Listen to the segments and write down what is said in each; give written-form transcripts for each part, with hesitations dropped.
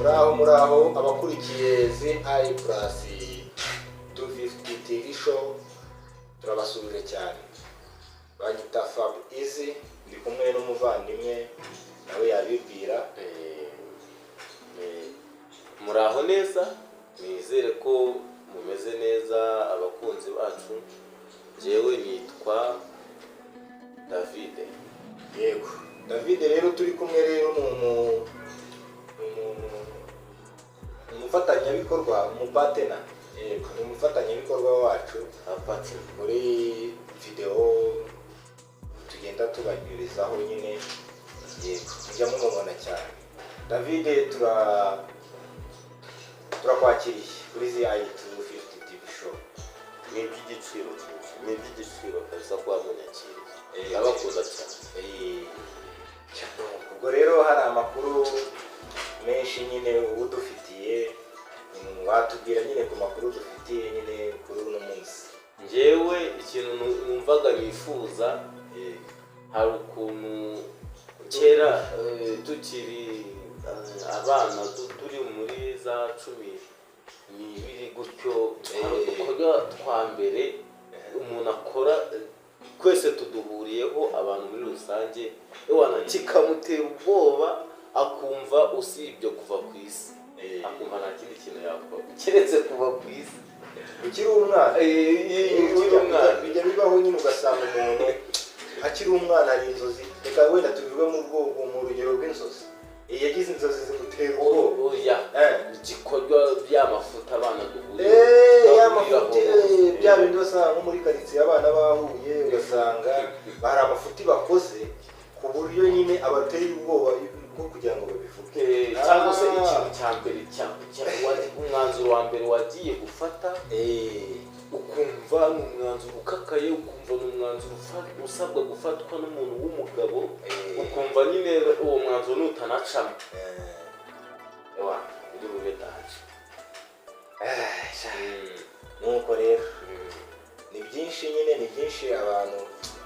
Muraho, muraho abakurikiye ZI Plus 250 TV Show, turabasuhuje cyane. Banyita Fab Easy, ndi kumwe n'umuvandimwe, nawe yabibwira. Muraho neza, nizere ko mumeze neza abakunzi bacu. Njyewe nitwa David. Yego, David rero turi kumwe rero ni umufatanyabikorwa, umupartner. Yego, ni umufatanyabikorwa wacu apati muri video tugenda tubanyurizaho nyine. Yego, mujya mumubona cyane. David, turakwakiriye kuri ZI 250 TV Show. Ni iby'igiciro cyinshi, ni iby'igiciro kabisa kuba munyakiriye. Ndabakunda cyane. Ubwo rero hari amakuru menshi nyine uba udufitiye, watubwira nyine ku makuru dufitiye nyine kuri uno munsi. Njyewe ikintu numvaga nifuza, hari ukuntu kera tukiri abana, turi muri za 12 gutyo, hari udukorwa twa mbere umuntu akora, twese tuduhuriyeho abantu muri rusange, ewana kikamutera ubwoba, akumva usibye kuva ku isi, akumva nta kindi kintu yakora keretse kuva ku isi. Ukiri umwana? Ukiri umwana. Bijya bibaho nyine, ugasanga umuntu akiri umwana hari inzozi, reka wenda tubivuge mu bwoko, mu rugero rw'inzozi. Yagize inzozi zimutera ubwoba. Oya, igikorwa by'amafuti abana duhuriyeho. Ya mafuti, bya bindi usanga nko muri karitsiye abana bahuye, ugasanga hari amafuti bakoze ku buryo nyine abateye ubwoba bwo kugira ngo babivuge. Cyangwa se ikintu cya mbere umwanzuro wa mbere wagiye gufata, ukumva ni umwanzuro ukakaye, ukumva ni umwanzuro usabwa gufatwa n'umuntu w'umugabo, ukumva nyine uwo mwanzuro nutanacamo, ewa uri bube danger. Nuko rero ni byinshi nyine, ni byinshi abantu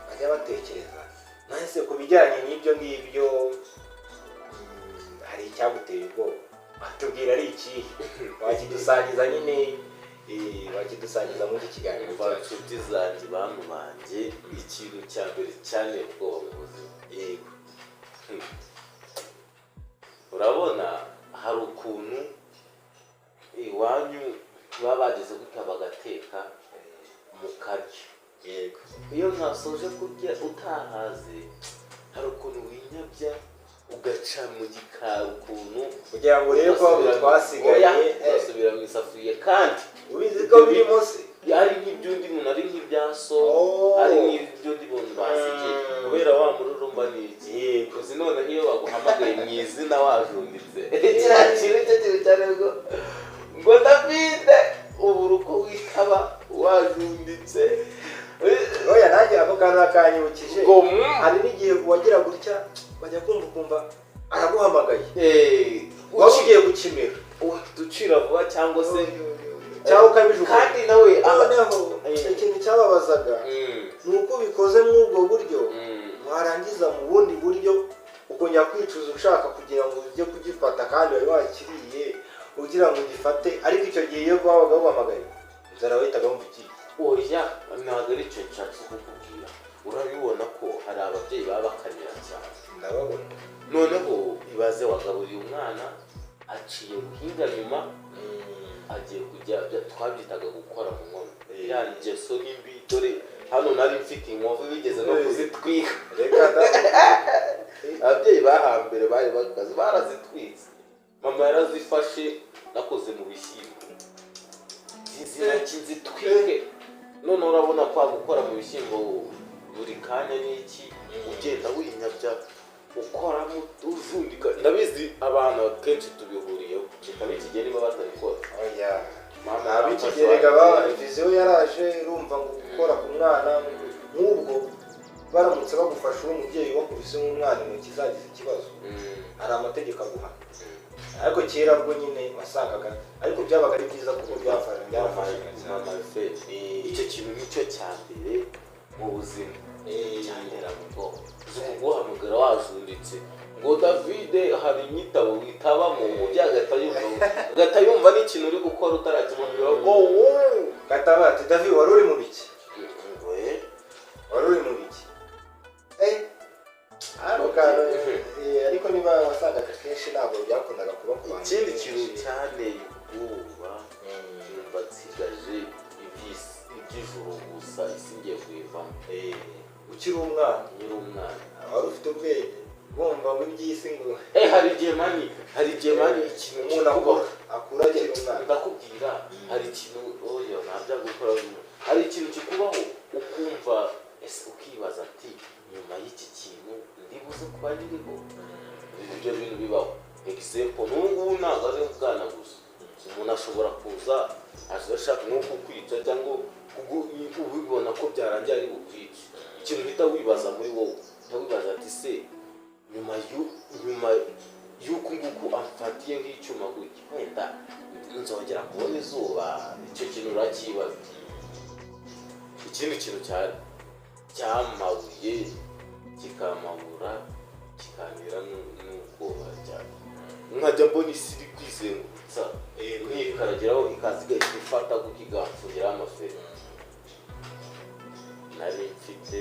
bajya batekereza. Nahise ku bijyanye n'ibyo ngibyo, hari icyaguteye ubwoba watubwira ari ikihe? Wakidusangiza nyine, wakidusangiza muri iki kiganiro Umva, cyacu. Nshuti zanjye, bantu banjye, ikintu cya mbere cyanteye ubwoba mu buzima, urabona hari ukuntu iwanyu baba bageze gutya bagateka mukarya. Iyo mwasoje kurya utahaze, hari ukuntu winyabya ugaca mu gikari ukuntu kugira ngo urebe ko twasigaye. Oya, ugasubira mu isafuriya kandi ubizi ko biri munsi. Ari nk'iby'undi muntu, ari nk'ibya so, ari nk'iby'undi muntu basigiye, kubera wa mururumba ni iki. Uzi noneho iyo baguhamagaye mu izina wajunditse, kiriya kintu cyo kintu cyane ngo Davide, ubura uko witaba wajunditse. Oya, nanjye ako kantu nakanyibukije. Ngo Hari n'igihe wagira gutya bajya kumva ukumva araguhamagaye, waba ugiye gukimira. Ducira vuba cyangwa se cyangwa ukabijugunya. Kandi nawe Noneho ikintu cyababazaga ni uko ubikoze muri ubwo buryo, warangiza mu bundi buryo ukongera kwicuza, ushaka kugira ngo ujye kugifata kandi wari wakiriye ugira ngo ugifate. Ariko icyo gihe iyo babaga baguhamagaye, inzara wahitaga wumva ikiye. Oya, ntabwo ari icyo nshatse kukubwira. Urabibona ko hari ababyeyi baba bakanira cyane. Ndababona. Noneho ibaze wagaburiye umwana, aciye guhinga, nyuma agiye kujya, twabyitaga gukora mu nkono. Ya ngeso ni mbi. Dore hano nari mfite inkovu bigeze no kuzitwika. Reka da! Ababyeyi bahambere bari bakazi barazitwitse. Mama yarazifashe, nakoze mu bishyimbo, zizira nzitwike. None urabona kwa gukora mu bishyimbo buri kanya n'iki, ugenda winyabya ukoramo ujundika. Ndabizi abantu akenshi tubihuriyeho, kikaba ikigihe niba batabikora. Oya. Mama. Ab'ikigerega ba vision yaraje, urumva ngo gukora ku mwana nk'ubwo, baramutse bagufashe uri umubyeyi wakubise nk'umwana intoki zagize ikibazo, hari amategeko aguhana. Ariko kera bwo nyine wasangaga, ariko byabaga ari byiza kuko byarafashaga cyane. Mama fe, icyo kintu nicyo cya mbere mu buzima cyanteraga ubwoba. Uzi kuguhamagara wajunditse. Ngo Davide hari inyitabo witabamo, umubyeyi agahita yumva, agahita yumva n'ikintu uri gukora utarakimubwira ngo wowe. Gataba ati: "David, wari uri mu biki?" Ngo eh. "Wari uri mu biki?" Ako kantu, ariko niba wasangaga kenshi ntabwo byakundaga kuba ku bantu Ikindi benshi. kintu cyanteye ubwoba, numva nsigaje iby'ijuru gusa, isi ngiye kuyivamo. Ukiri umwana? Nkiri umwana. Wari ufite ubwenge, bumva ngo iby'isi ngo Hari igihe man, hari igihe man ikintu Umuntu kikubaho. akura akiri umwana. Ndakubwira, hari ikintu, oya, ntabya gukora bimwe. Hari ikintu kikubaho ukumva ese, ukibaza ati: "Nyuma y'iki kintu ndibuze kuba nkiriho?" Ibyo bintu bibaho. Example, n'ubu ngubu ntabwo ari ubwana gusa, umuntu ashobora kuza ashaka nko kukwica cyangwa ubibona ko byarangiye ari bukwice. Ikintu uhita wibaza muri wowe, uhita wibaza ati: "Se nyuma y'uku nguku amfatiye nk'icyuma gutya, wenda nzongera kubona izuba?" Icyo kintu urakibaza. Ikindi kintu cyamabuye kikamabura, kikantera n'ubwoba cyane, nkajya mbona isi iri kwizengurutsa, nkikaragiraho ikaza igahita ifata kuko igamfungiraho amaferi. Nari mfite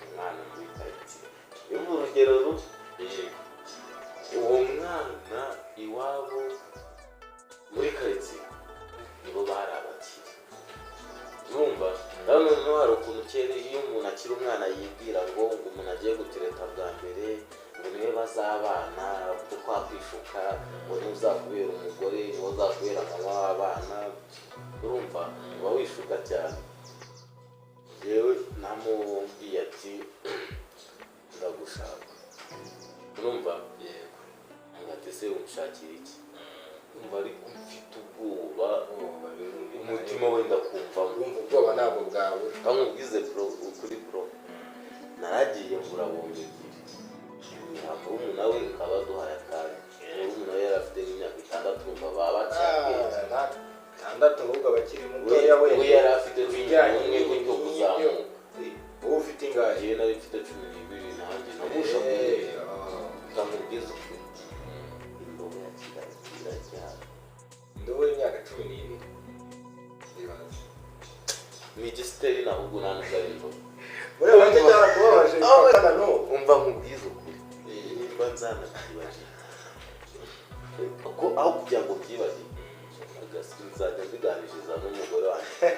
umwana muri karitsiye, iyo urugero ruto, uwo mwana iwabo muri karitsiye nibo bari abakire. Urumva rero, noneho hari ukuntu kera iyo umuntu akiri umwana yibwira ngo umuntu agiye gutereta bwa mbere, ngo niwe bazabana, ko kwakwishuka ngo niwe uzakubera umugore, niwe uzakubera mama w'abana. Urumva uba wishuka cyane. Yewe, namubwiye ati: "Ndagushaka." Urumva? Yego. Ati: "Se unshakira iki?" Umva, ariko mfite ubwoba, umutima wenda kumvamo. Urumva ubwoba ntabwo bwabura. Kamubwize bro, ukuri bro, naragiye ngura bombo ebyiri, murumuna we akaba aduhaye akanya. Murumuna we yari afite nk'imyaka 6, urumva baba baciye. 6, ahubwo abakiri We mutoya. we Wenda yari afite cumi ibijyanye n'umwe gutyo kuzamuka. Wowe ufite ingahe? Njyewe nari mfite 12, nanjye nagusha. Kamubwize ukuri, indobo ya kirazira cyane. Indobo y'imyaka 12, ibaze. Ni igisiteri, ahubwo nta nubwo ari indobo. Muri make cyarakubabaje mpaka n'ubu. Umva nkubwize ukuri, nimba nzanabyibagirwa, ko aho kugira ngo mbyibagirwe nzajya mbiganiriza n'umugore wanjye,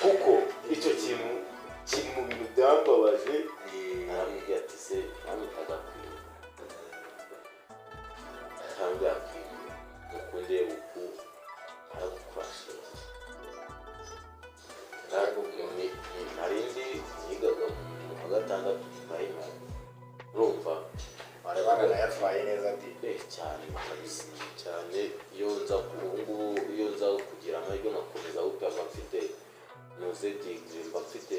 kuko icyo kintu kiri mu bintu byambabaje. Aramubwira ati se, namwitaga kwiwe, arambwira ati: "Mukunde uku aragukurashinga." Narindi nigaga mu wa gatandatu primary, urumva. Bari baranayatwaye neza ati. Cyane kabisa, cyane. Iyo nza ubu ngubu, iyo nza kugira amahirwe nkakomeza gutya, mfite nuze degree, mba mfite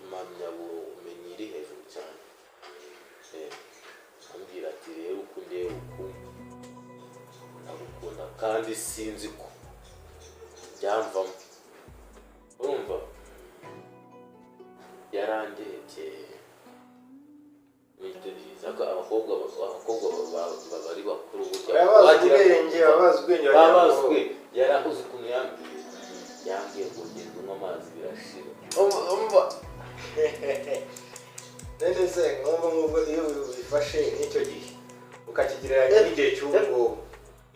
impamyabumenyi iri hejuru cyane. Ambwira ati: "Rero uku ndeba uku ndagukunda kandi sinzi ko byamvamo." Urumva, yarandebye nitegereza ko abakobwa bari bakuru burya Baba bazi wagira ngo- ubwenge, baba bazi ubwenge. Baba Wagira bazi ngo- ubwenge. Yarakoze ukuntu yambwiye ngo: "Genda unywa amazi birashira." Umva. None se nk'ubu ngubu iyo ubifashe nk'icyo gihe ukakigereranya n'igihe cy'ubu ngubu,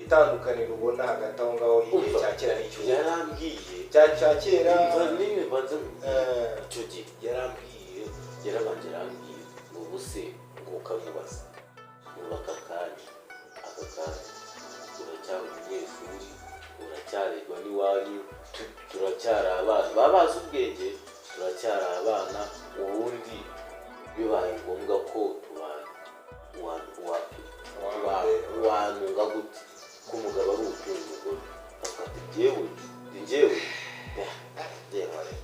itandukaniro ubona hagati aho ngaho y'igihe Umva. cya kera n'icy'ubu? Yarambwiye Cya kera. Umva niba mbanze nkubwire. Icyo gihe yarambwiye, yarabanje arambwira ngo ubu se, ngo ukamubaza ngo aka kanya uracyari umunyeshuri, uracyarerwa n'iwanyu, turacyari abana, baba bazi ubwenge, turacyari abana. Ubundi bibaye ngombwa ko tubana, wanunga gute ko umugabo ari utunga umugore? Akavuga ati: "Jyewe ndi njyewe."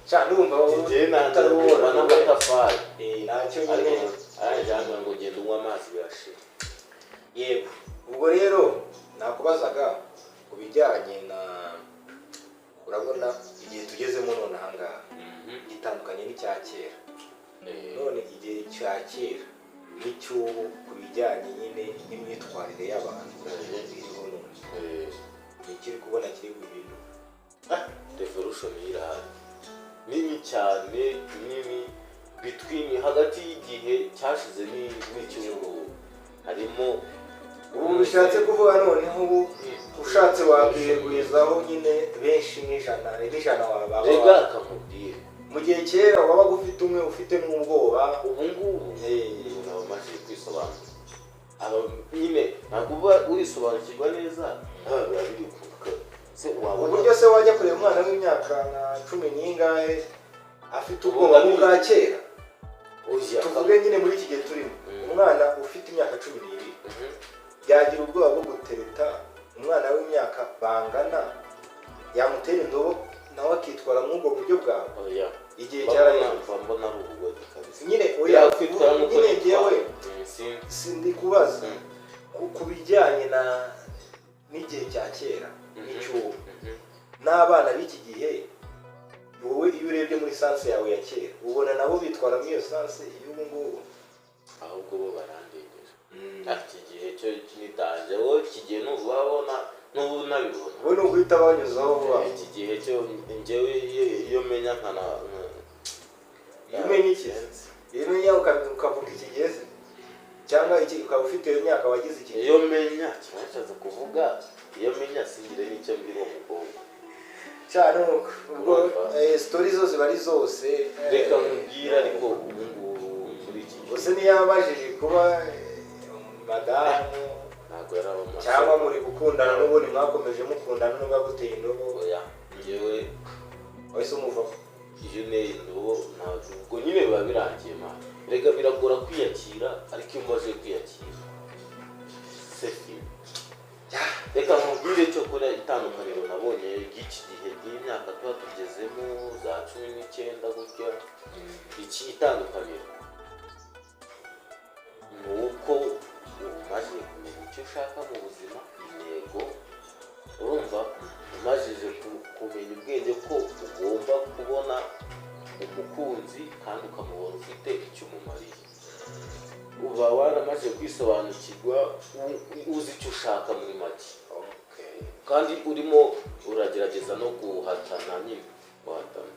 Sha, ndumva wowe Njyewe nanze utaruwubona n'amatafari. Ntacyo Ariko nyine. Arangije arambwira ngo: "Genda unywe amazi birashira." Yego, ubwo rero nakubazaga ku bijyanye na, urabona igihe tugezemo none ahangaha gitandukanye n'icya kera. None igihe cya kera n'icy'ubu myitwarire y'abantu iriho none, ni ikiri kubona kiri guhinduka? Revolution irahari nini cyane, nini between, hagati y'igihe cyashize n'icy'ubu harimo. Ubu bishatse kuvuga noneho ubu ushatse wakwiyegurizaho nyine benshi nk'ijana n'ijana waba. Rega akamubwira. Mu gihe kera wabaga ufite umwe, ufite n'ubwoba. Ubu ngubu umuntu aba amaze kwisobanura, aba nyine ntabwo uba urisobanukirwa neza, biba biri kuvuga se wabona. Uburyo se wajya kureba umwana w'imyaka nka cumi n'ingahe afite ubwoba nk'ubwa kera? Oya. Tuvuge nyine muri iki gihe turimo, umwana ufite imyaka 12 yagira ubwoba bwo gutereta umwana w'imyaka bangana, yamutera indobo nawe akitwara mw'ubwo buryo bwawe? Oya. Igihe cyararenze. Mba mbona ari ubugoryi kabisa. Nyine oya. Yakwitwara nk'uko Nyine yitwara. njyewe Sinzi. Sindi kubaza ku bijyanye na n'igihe cya kera n'icy'ubu n'abana b'iki gihe. Wowe iyo urebye muri sens yawe ya kera, ubona nabo bitwara muri iyo sens y'ubu ngubu? Ahubwo bo barandengeje. Ati igihe cyo nitange, wowe iki gihe ntubabona, n'ubu nabibona. Wowe ni uguhita banyuzaho vuba. Iki gihe cyo njyewe iyo menya nkana Iyo umenya iki? Iyo umenya ukavuga iki gihe se, cyangwa iki ukaba ufite iyo myaka wagize iki gihe? Iyo menya, kiba nshatse kuvuga, iyo menya singire n'icyo mbwira uwo mukobwa. Cyane ubwo story zo ziba ari zose. Reka nkubwire, ariko ubu ngubu muri iki gihe Gusa ntiyabajije kuba madamu ntabwo yari abamaze. Cyangwa muri gukundana n'ubundi mwakomeje mukundana n'ubwo aguteye indobo? Oya, njyewe Wahise umuvaho? Iyo uneye indobo ntabwo ubwo nyine biba birangiye man. Rega biragora kwiyakira, ariko iyo umaze kwiyakira c'est fini. Reka nkubwire cyo kora itandukaniro nabonye ry'iki gihe, ry'imyaka tuba tugezemo za 19 gutya. Iki itandukaniro ni uko umaze kumenya icyo ushaka mu buzima, intego. Urumva umajije kumenya ubwenge ko ugomba kubona umukunzi kandi ukamubona ufite icyo umumariye, uba waramaze kwisobanukirwa, uzi icyo ushaka muri make, kandi urimo uragerageza no guhatana nyine, guhatana.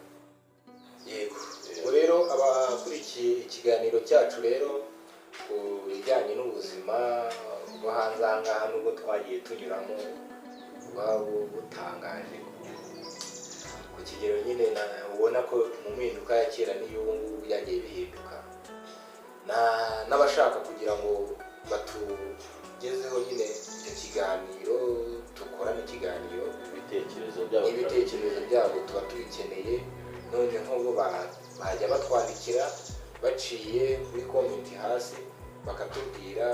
Yego, ubwo rero abakurikiye ikiganiro cyacu rero ku bijyanye n'ubuzima bwo hanze aha ngaha, nubwo twagiye tunyuramo, buba butangaje ku kigero nyine ubona ko mu mpinduka ya kera n'iy'ubu ngubu byagiye bihinduka. N'abashaka kugira ngo batugezeho nyine icyo kiganiro, dukorane ikiganiro, ibitekerezo byabo, n'ibitekerezo byabo tuba tubikeneye. Noneho bo bajya batwandikira baciye kuri comment hasi, bakatubwira,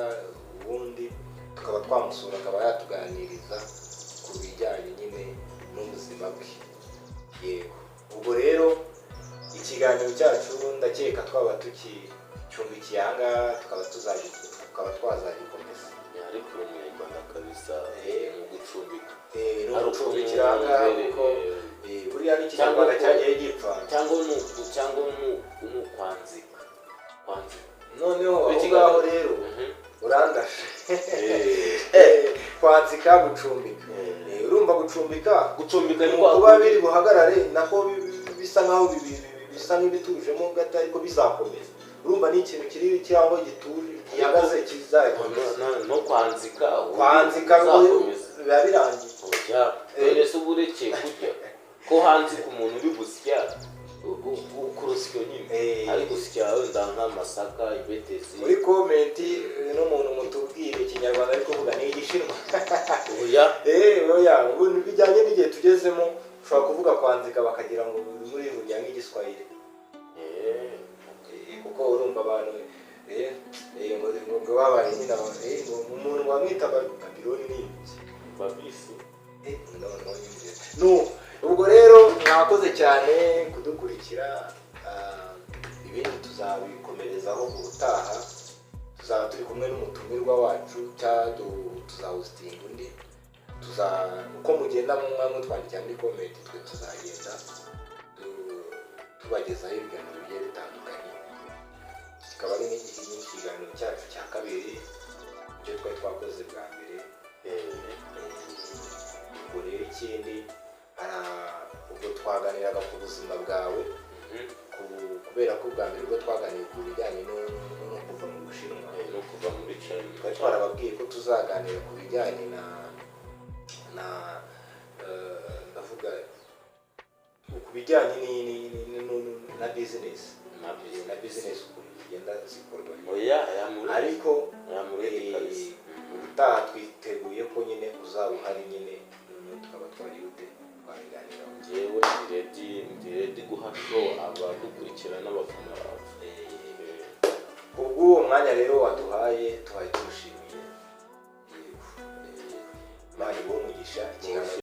ubundi tukaba twamusura akaba yatuganiriza ku bijyanye nyine n'ubuzima bwe. Yego, ubwo rero ikiganiro cyacu ndakeka twaba tukicumbikiye aha ngaha, tukaba twazagikomeza. Ariko uri umunyarwanda kabisa mu gucumbika. No gucumbikira aha ngaha, kuko buriya n'ikinyarwanda cyagiye gipfa. Cyangwa ni ukwanzika, kwanzika. Noneho aho ngaho rero urandashe. Kwanzika, gucumbika. Urumva gucumbika Gucumbika ni ni kwa kuba biri buhagarare, nako bisa nkaho bisa nk'ibitujemo gato, ariko bizakomeza. Urumva ni ikintu kiri cyangwa gituje, gihagaze, kizakomeza. No kwanzika. Kwanzika uzakomeza. Biba birangiye. Oya, none se uba urekeye kurya ko hanzika umuntu uri gusya ku rusyo nyine, ari gusya wenda nk'amasaka, ibetezi. Muri comment n'umuntu mutubwire ikinyarwanda ari kuvuga ni igishinwa. Oya. Oya, ubu bijyanye n'igihe tugezemo, ushobora kuvuga kwanzika bakagira ngo muri burya nk'igiswahili. Kuko urumva abantu ngo babaye nyine ngo umuntu wamwita Babiloni ni iki? Babisi. No, nyumvira. No, ubwo rero mwakoze cyane kudukurikira. Ibindi tuzabikomerezaho ubutaha, tuzaba turi kumwe n'umutumirwa wacu, cyangwa tuzawusitinga undi. Tuza uko mugenda mwa mutwandikira muri comment, twe tuzagenda tubagezaho ibiganiro bigiye bitandukanye. Kikaba ari n'ikiganiro cyacu cya kabiri. Ibyo twari twakoze bwa mbere. Ubwo rero ikindi, ubwo twaganiraga ku buzima bwawe, kubera ko bwa mbere ubwo twaganiriye ku bijyanye no kuva mu Bushinwa, No kuva muri China. Twari twarababwiye ko tuzaganira ku bijyanye na ndavuga ku bijyanye na business. Na business. Na business ukuntu zigenda zikorwa. Oya, yamuri Ariko yamuri kabisa. Ubutaha twiteguye ko nyine uzaba uhari nyine, noneho tukaba twari twabiganiraho. Njyewe ndi ready, ndi ready guha show abadukurikira n'abafana bawe. Kubw'uwo mwanya rero waduhaye, tuhaye tuwushimiye. Yego. Imana iguhe umugisha. Ikiganiro